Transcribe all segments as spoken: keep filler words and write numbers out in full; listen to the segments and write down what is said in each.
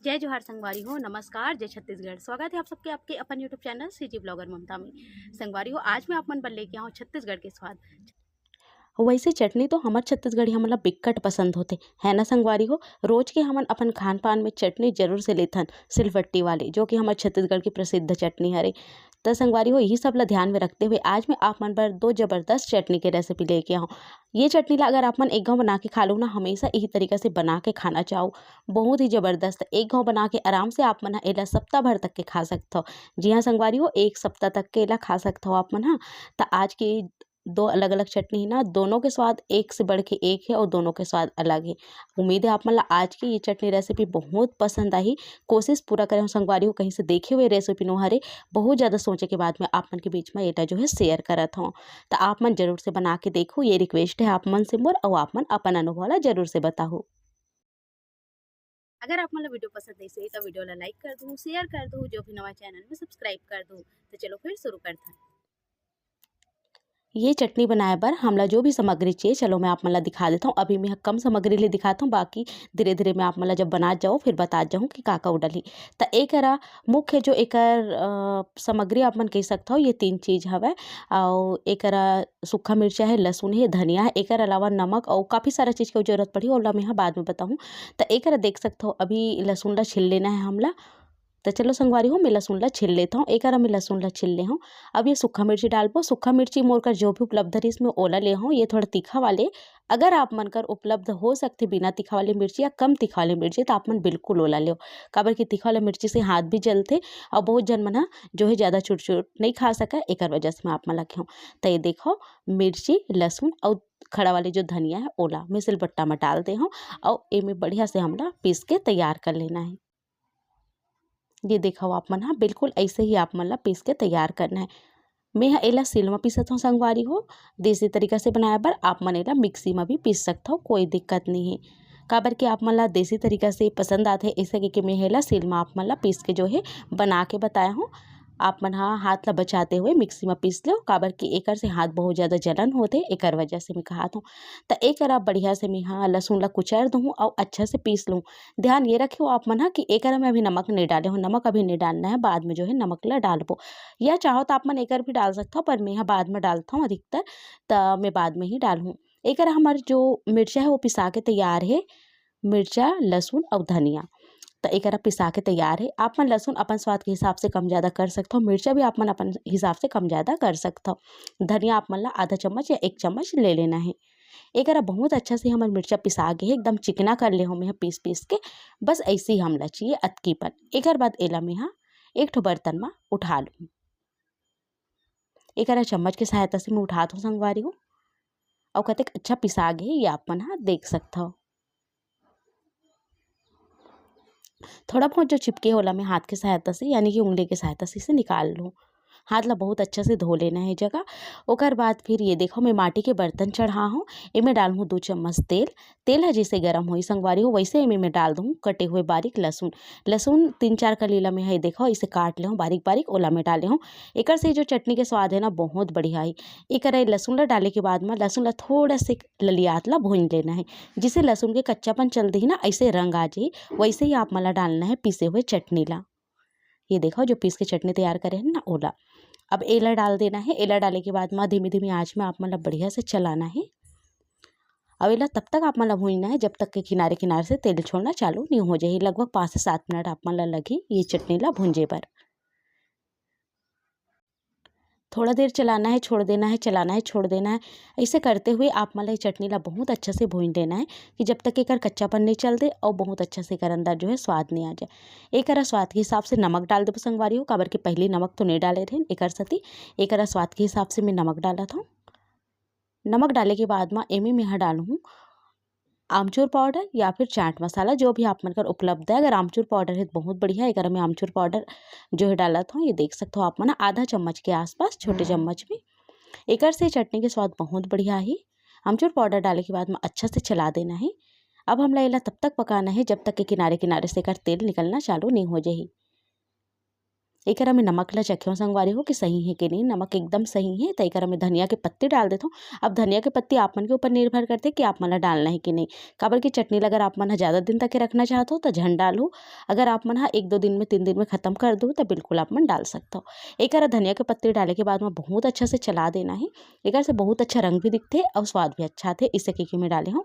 जय जोहार संगवारी हो, नमस्कार, जय छत्तीसगढ़। स्वागत है आप सबके आपके अपन YouTube चैनल सीजी ब्लॉगर ममता में। संगवारी हो, आज मैं आप मन बर लेके आऊँ छत्तीसगढ़ के स्वाद। वैसे चटनी तो हमर छत्तीसगढ़ी हमन ला बिक्कट पसंद होथे, है ना संगवारी हो? रोज के हमन अपन खान पान में चटनी जरूर से लेथन, सिलबट्टी वाली, जो कि हमर छत्तीसगढ़ की प्रसिद्ध चटनी हरे। त संगवारी हो, यही सब ला ध्यान में रखते हुए आज मैं आप मन बर दो जबरदस्त चटनी के रेसिपी लेके आऊँ। ये चटनी ला अगर आप मन एक घाव बना के खा लो ना, हमेशा यही तरीका से बना के खाना चाहो, बहुत ही जबरदस्त। एक घाव बना के आराम से आप मन ह एला सप्ताह भर तक के खा सकथो। जी हाँ संगवारी हो, एक सप्ताह तक के एला खा सकथो आप मन ह। त आज के दो अलग-अलग चटनी हे ना, दोनों के स्वाद एक से बढ़ के एक हे और दोनों के स्वाद अलग हे। उम्मीद है आप मन ला आज की ये चटनी रेसिपी बहुत पसंद आही। कोशिश पूरा करे हूँ संगवारी हो, कहीं से देखे हुए रेसिपी नो हरे, बहुत ज़्यादा सोचे के बाद में आप मन के बीच में एटा जो है शेयर करत हूँ। त आप मन जरूर से बना के देखो, ये रिक्वेस्ट है आप मन से मोर, और आप मन अपन अनुभव ला जरूर से बताओ। अगर आप मन ला वीडियो पसंद आइस होही त वीडियो ला लाइक कर दू, शेयर कर दू, जो भी नवा चैनल में सब्सक्राइब कर दू। तो चलो फिर शुरू करथन। ये चटनी बनाए बर हमला जो भी सामग्री चाहिए, चलो मैं आप मन ला दिखा देता हूँ। अभी मैं कम सामग्री ले दिखाता हूँ, बाकी धीरे धीरे मैं आप मन ला जब बनात जाऊँ फिर बतात जाऊँ कि का का डलही। त एकरा मुख्य जो एकर अ, सामग्री आप मन कह सकत हो, ये तीन चीज हवय। और एकरा सूखा मिर्चा है, लहसुन है, धनिया है, एकर अलावा नमक और काफ़ी सारा चीज के जरूरत पड़ही, ओला मैं ह बाद में बताहूँ। त एकरा देख सकत हो, अभी लहसुन ला छिल लेना है हमला। त चलो संगवारी हो, मैं लहसुन ला छिल लेत हूँ। एकरा मैं लहसुन ला छिल ले हूँ। अब ये सूखा मिर्ची डालबो। सूखा मिर्ची मोर कर जो भी उपलब्ध रहिस, मैं ओला ले हूँ। ये थोड़ा तीखा वाले, अगर आप मन कर उपलब्ध हो सकथे बिना तीखा वाले मिर्ची या कम तीखा वाले मिर्ची, त आप मन बिल्कुल ओला लेव, काबर कि तीखा वाला मिर्ची से हाथ भी जलथे और बहुत झन मन ह जो है ज़्यादा चुरचुर नहीं खा सके, एकर वजह से मैं आप मन ला कहूँ। त ये देखो, मिर्ची, लहसुन और खड़ा वाले जो धनिया है, ओला मैं सिलबट्टा में डाल दे हूँ और एमे बढ़िया से हमला पीस के तैयार कर लेना है। ये देखो आप मन ह, बिल्कुल ऐसे ही आप मन ला पीस के तैयार करना है। मैं ह एला सील म पीसत हूँ संगवारी हो। देसी तरीका से बनाए बर आप मन एला मिक्सी म भी पीस सकत हो, कोई दिक्कत नहीं है। काबर कि आप मन ला देसी तरीका से पसंद आथे, ऐसे करके मैं एला सील म आप मन ला पीस के जो है बना के बताया हूँ। आप मन ह हाथ ला बचाते हुए मिक्सी म पीस लो, काबर कि एकर से हाथ बहुत ज़्यादा जलन होथे, एकर वजह से मैं कहत हूँ। त एकरा बढ़िया से मैं ह लहसुन ला कुचर दूँ और अच्छा से पीस लूँ। ध्यान ये रखियो आप मन ह कि एकरा में अभी नमक नहीं डाले हो, नमक अभी नहीं डालना है, बाद में जो है नमक ला डालबो। या चाहो तो आप मन एकर भी डाल सकत हो, पर मैं ह बाद में डालत हूँ अधिकतर, त मैं बाद में ही डालहूँ। एकरा हमर जो मिर्चा है वो पिसा के तैयार है, मिर्चा, लहसुन और धनिया। त एकरा पिसा के तैयार है। आप मन लहसुन अपन स्वाद के हिसाब से कम ज़्यादा कर सकत हो, मिर्चा भी आप मन अपन हिसाब से कम ज़्यादा कर सकत हो। धनिया आप मन ला आधा चम्मच या एक चम्मच ले लेना है। एकरा बहुत अच्छा से हमर मिर्चा पिसा गे हे, एकदम चिकना कर ले हूँ मैं पीस पीस के। बस ऐसे ही हमला चाहिए अतकी पन। एकर बाद एला मैं ह एक ठो बर्तन म उठा लूँ। एकरा चम्मच के सहायता से मैं उठात हूँ संगवारी हो। अउ कतेक अच्छा पिसा गे हे, ये आप मन ह देख सकथव। थोड़ा बहुत जो चिपके हे ओला मैं हाथ के सहायता से, यानी कि उंगली के सहायता से इसे निकाल लूँ। हाथ ला बहुत अच्छा से धो लेना है जगह। ओकर बाद फिर ये देखो, मैं माटी के बर्तन चढ़ा हूँ, एमे डालहूँ दो चम्मच तेल। तेल ह जैसे गरम होई संगवारी हो, वैसे एमे मैं डाल दूँ कटे हुए बारीक लहसुन। लहसुन तीन चार कली ला मैं ह देखो इसे काट ले हूँ बारीक बारीक, ओला मैं डाले हूँ। एकर से जो चटनी के स्वाद है ना, बहुत बढ़िया है। एकर लहसुन ला डाले के बाद में लहसुन ला थोड़ा से ललियात ला भून लेना है, जिसे लहसुन के कच्चापन चल दी ना, ऐसे रंग आ जाए। वैसे ही आप मन ला डालना है पीसे हुए चटनी ला। ये देखो, जो पीस के चटनी तैयार करे हैं ना, ओला। अब एला डाल देना है। एला डाले के बाद में धीमी धीमी आंच में आप मन ला बढ़िया से चलाना है। अब एला तब तक आप मन ला भूनना है, जब तक के किनारे किनारे से तेल छोड़ना चालू नहीं हो जाए। लगभग पाँच से सात मिनट आप मन ला लगही ये चटनी ला भूंजे बर। थोड़ा देर चलाना है, छोड़ देना है, चलाना है, छोड़ देना है। ऐसे करते हुए आप मन ला ये चटनी ला बहुत अच्छा से भून लेना है कि जब तक एकर कच्चापन नहीं चल दे और बहुत अच्छा से एकर अंदर जो है स्वाद नहीं आ जाए। एकरा स्वाद के हिसाब से नमक डाल देबो संगवारी हो, काबर के पहले नमक तो नहीं डाले रहे एकर सती। एकरा स्वाद के हिसाब से मैं नमक डालत हूँ। नमक डाले के बाद में एमे मैं ह डालहूँ आमचूर पाउडर या फिर चाट मसाला, जो भी आप मन कर उपलब्ध है। अगर आमचूर पाउडर है तो बहुत बढ़िया है। एकर में आमचूर पाउडर जो है डालत हूँ, ये देख सकते हो आप मन, आधा चम्मच के आसपास, छोटे चम्मच में। एकर से चटनी के स्वाद बहुत बढ़िया ही। आमचूर पाउडर डाले के बाद में अच्छा से चला देना है। अब हमला एला तब तक पकाना है जब तक के किनारे किनारे से एकर तेल निकलना चालू नहीं हो जाही। एकरा में नमक ला चखेव संगवारी हो कि सही हे कि नहीं, नमक एकदम सही हे। त एकरा में धनिया के पत्ती डाल देथव। अब धनिया के पत्ती आप मन के ऊपर निर्भर करथे कि आप मन ला डालना हे कि नहीं, काबर कि चटनी ला अगर आप मन ह ज़्यादा दिन तक के रखना चाहत हो त झन डालहू। अगर आप मन ह एक दो दिन में, तीन दिन में खत्म कर दो त बिल्कुल आप मन डाल सकथव। एकरा धनिया के पत्ती डाले के बाद में बहुत अच्छा से चला देना हे। एकर से बहुत अच्छा रंग भी दिखथे अउ स्वाद भी अच्छा आथे, इसे के मैं डाले हूँ।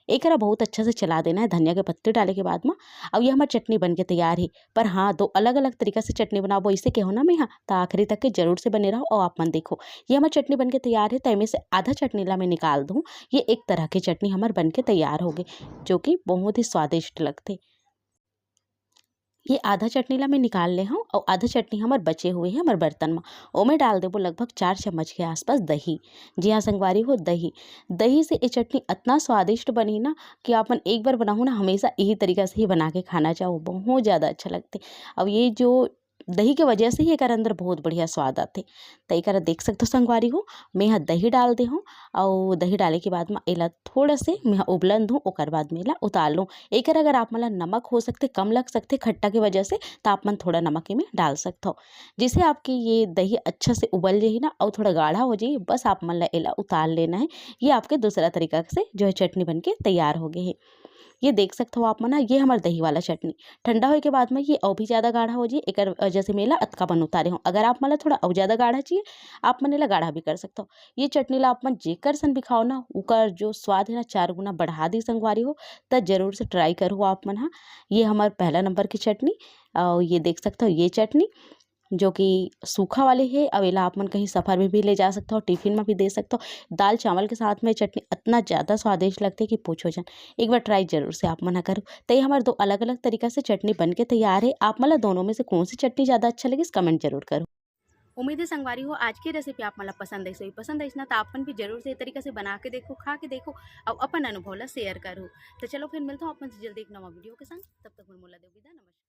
एकरा बहुत अच्छा से चला देना हे धनिया के पत्ती डाले के बाद में। अब ये हमर चटनी बन के तैयार हे, पर हाँ, दो अलग-अलग तरीका से चटनी बनाबो, इसे कहो ना मैं हा, त आखिरी तक के जरूर से बने रहो अउ आप मन देखो। ये हमर चटनी बन के तैयार हे, त एमे से आधा चटनी ला मैं निकाल दूँ। ये एक तरह के चटनी हमर बन के तैयार हो गए, जो कि बहुत ही स्वादिष्ट लगथे। ये आधा चटनी ला मैं निकाल ले हूँ अउ आधा चटनी हमर बचे हुए हे हमर बर्तन में। ओमे डाल देबो लगभग चार चम्मच के आसपास दही। जी हाँ संगवारी हो, दही। दही से ये चटनी इतना स्वादिष्ट बनही ना कि आप मन एक बार बनाहू ना, हमेशा यही तरीका से ही बना के खाना चाहो, बहुत ज़्यादा अच्छा लगथे। अब ये जो दही के वजह से ही एकर अंदर बहुत बढ़िया स्वाद आथे। त एकरा देख सकथो संगवारी हो, मैं ह दही डाल दे हूँ अउ दही डाले के बाद में एला थोड़ा से मैं ह उबलन दूँ, ओकर बाद में एला उतार लूँ। एकर अगर आप मन ला नमक हो सकथे कम लग सकथे खट्टा के वजह से, त आप मन थोड़ा नमक एमे डाल सकथो, जिससे आपके ये दही अच्छा से उबल जाही ना अउ थोड़ा गाढ़ा हो जाही। बस आप मन ला एला उतार लेना हे। ये आपके दूसरा तरीका से जो है चटनी बन के तैयार हो गए हे। ये देख सकथो आप मन ह, ये हमर दही वाला चटनी ठंडा होए के बाद में ये अउ भी ज़्यादा गाढ़ा हो जाही, एकर वजह से मैं एला अतका बन उतारे हूँ। अगर आप मन ला थोड़ा अउ ज़्यादा गाढ़ा चाहिए, आप मन एला गाढ़ा भी कर सकथो। ये चटनी ला आप मन जेकर सन भी खाओ ना, ओकर जो स्वाद है ना चार गुना बढ़ा दी संगवारी हो, त जरूर से ट्राई करो आप मन ह। ये हमर पहला नंबर की चटनी, अउ ये देख सकथो ये चटनी जो कि सूखा वाले हे, अउ एला आप मन कहीं सफर में भी ले जा सकथो, टिफिन में भी दे सकथो। दाल चावल के साथ में चटनी इतना ज़्यादा स्वादिष्ट लगथे कि पूछो झन। एक बार ट्राई जरूर से आप मन ह करो। त ये हमर दो अलग-अलग तरीका से चटनी बन के तैयार हे। आप मन ला दोनों में से कौन सी चटनी ज़्यादा अच्छा लगिस, कमेंट जरूर करो। उम्मीद है संगवारी हो आज की रेसिपी आप मन ला पसंद आइस होही। पसंद आइस ना त आप मन भी जरूर से ये तरीका से बना के देखो, खा के देखो अउ अपन अनुभव ला शेयर करो। त चलो फिर मिलता हूँ आप मन से जल्दी एक नवा वीडियो के संग। तब तक मोर मोला देव विदा, नमस्कार।